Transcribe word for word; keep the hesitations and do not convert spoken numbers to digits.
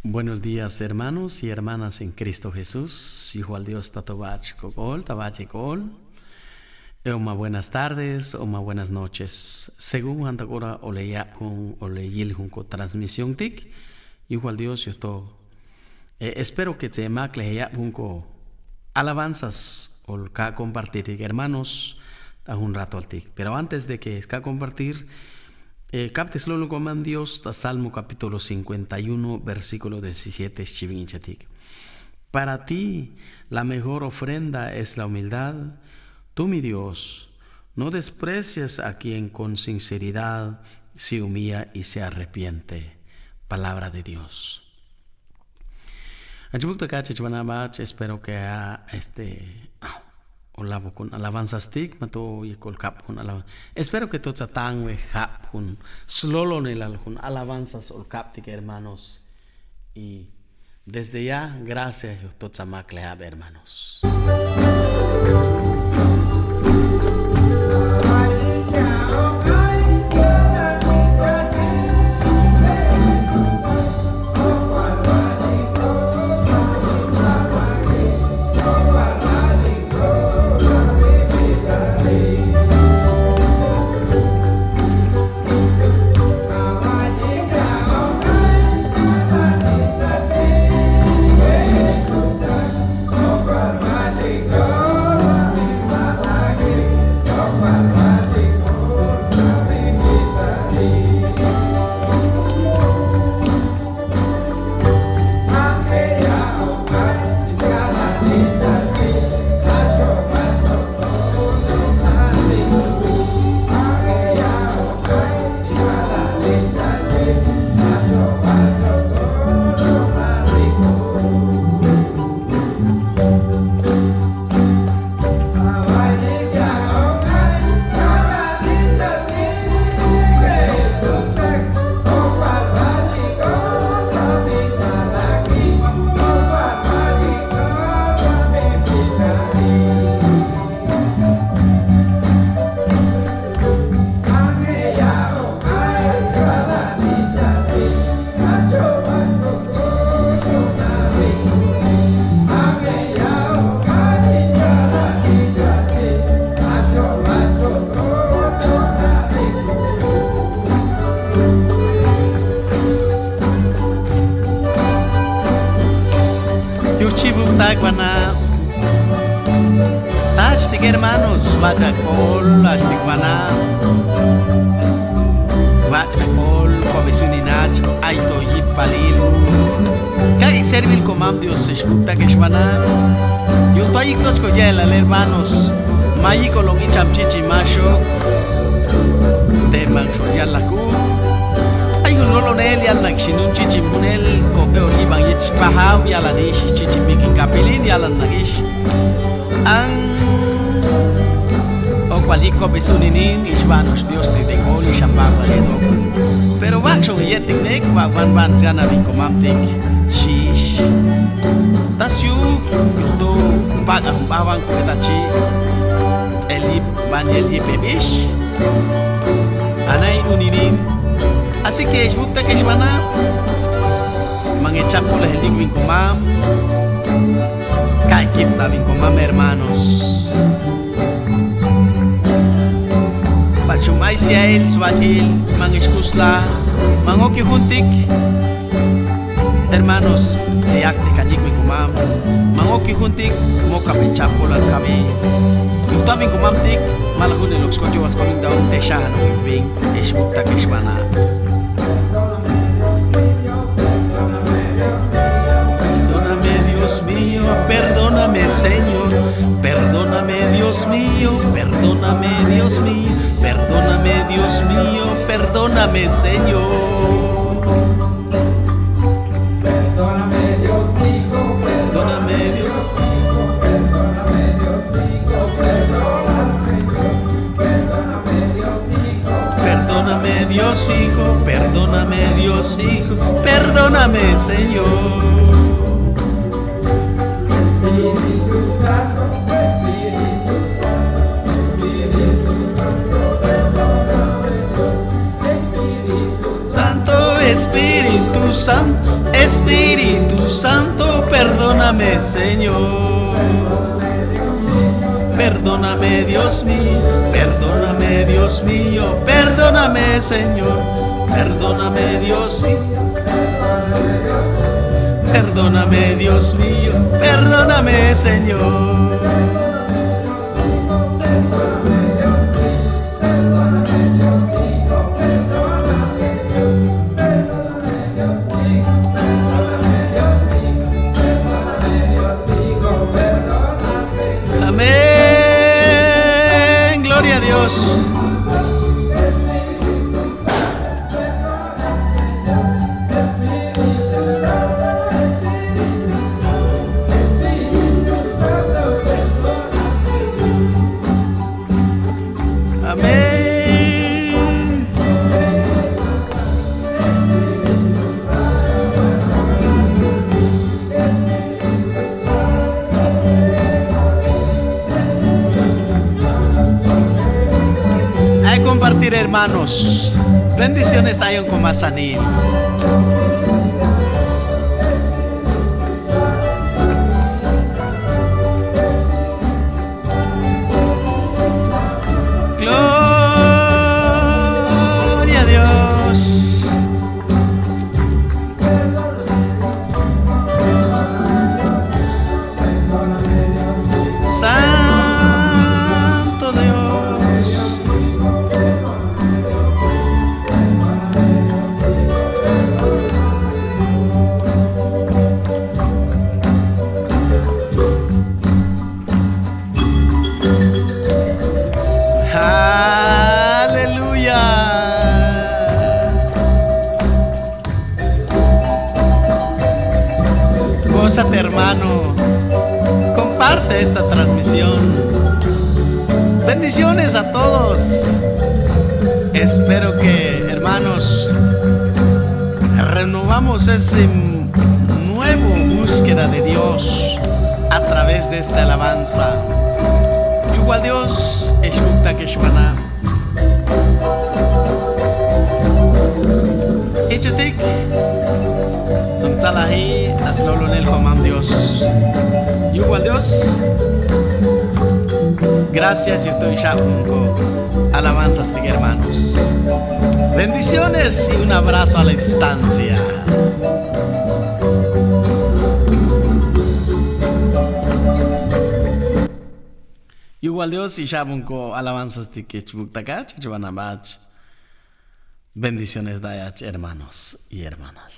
Buenos días, hermanos y hermanas en Cristo Jesús. Yujual Dios ta tobachekol, tabachekol. Oma buenas tardes, oma buenas noches. Según janta kora oleiyab jun, oleiyil jun ko transmisión tik, yujual Dios yojto. Eh, espero que tsemakle jeyab jun ko alabanzas o ka compartir tik, hermanos, ta jun rato altik. Pero antes de que ska compartir, eh, kapti slolo komam Dios ta Salmo capítulo cincuenta y uno, versículo diecisiete, xchibingichatik. Para ti, la mejor ofrenda es la humildad. Tú, mi Dios, no desprecias a quien con sinceridad se humilla y se arrepiente. Palabra de Dios. Achibukta ka chechebana bach, espero que a, este, olabo jun alabanzas tik, mato yek olkap jun alabanzas. Espero que tots atanwe jap jun slolonelal jun alabanzas olkap tik, hermanos. Y desde ya, gracias, yojto tsamakle jab, hermanos. Yuchi buktak bana. Tachtik hermanos, bachakol, achtik bana. Bachakol, kobisuni nach, aito yipalil. Kak servil komam Dios, xbuktak xbana. Yutayik sochko yelal hermanos. Mayiko longi chamchichi mashok. Teman xo yalaku. Ay jun lolonel yalan nakixh nunchichim junel, kope olivan yich pajau yalan ix chichim mikin kapilin yalan nakixh. An okwali kope suninin ixbanux Dios titiko lixambagua ledo. Pero banxo yetik nek, ba ban ban sgana bin komamtik, xiix. Tasiu, yutu, paga baban kuetachi, elip. Bani el yipemix. Anai uninin. Así que xbuktak xbana. Mangecham kula el dik bin komam. Kaikip ta bin komam hermanos. Bachum aisiail, sbachil, mangexkusla, mangokiu juntik. Hermanos, seyaktik anyik bin komam, mangokiu juntik, moka pecham kola sjabi. Yutamin komamtik, mala jun el okskocho waskolinda un texano bin, exbuktak exbana. Perdóname, Dios mío, perdóname, Señor. Perdóname, Dios mío, perdóname, Dios mío. Perdóname, Dios mío, perdóname, Señor. Perdóname, Dios Hijo, perdóname, Dios Hijo, perdóname, Dios Hijo, perdóname, Señor. Perdóname, Dios Hijo, perdóname, Dios Hijo, perdóname, Dios Hijo, perdóname, Señor. Espíritu Santo, Espíritu Santo, Espíritu Santo, Espíritu Santo, Espíritu San-, Espíritu Santo, perdóname, Señor. Perdóname, Dios mío, perdóname, Dios mío, perdóname, Señor. Perdóname, Dios, sí. Perdóname, Dios mío, perdóname, Señor. Amén. Gloria a Dios. Amén. Ai compartir, hermanos. Bendiciones tayon kumasanin. Gloria a Dios. Santo Dios. Aleluya. Gózate, hermano. Comparte esta transmisión. Bendiciones a todos. Espero que, hermanos, renovamos ese nuevo búsqueda de Dios a través de esta alabanza. Yubal Dios, eshibuktakish wana. Ichutik, suntsalahi, aslolonel komam Dios. Yubal Dios, gracias, yutu ixabunko alabanzastik, hermanos. Bendiciones y un abrazo a la distancia. Yubal Dios, ixabunko alabanzastik echbuktakach, echbanabach. Bendiciones dayach, hermanos y hermanas.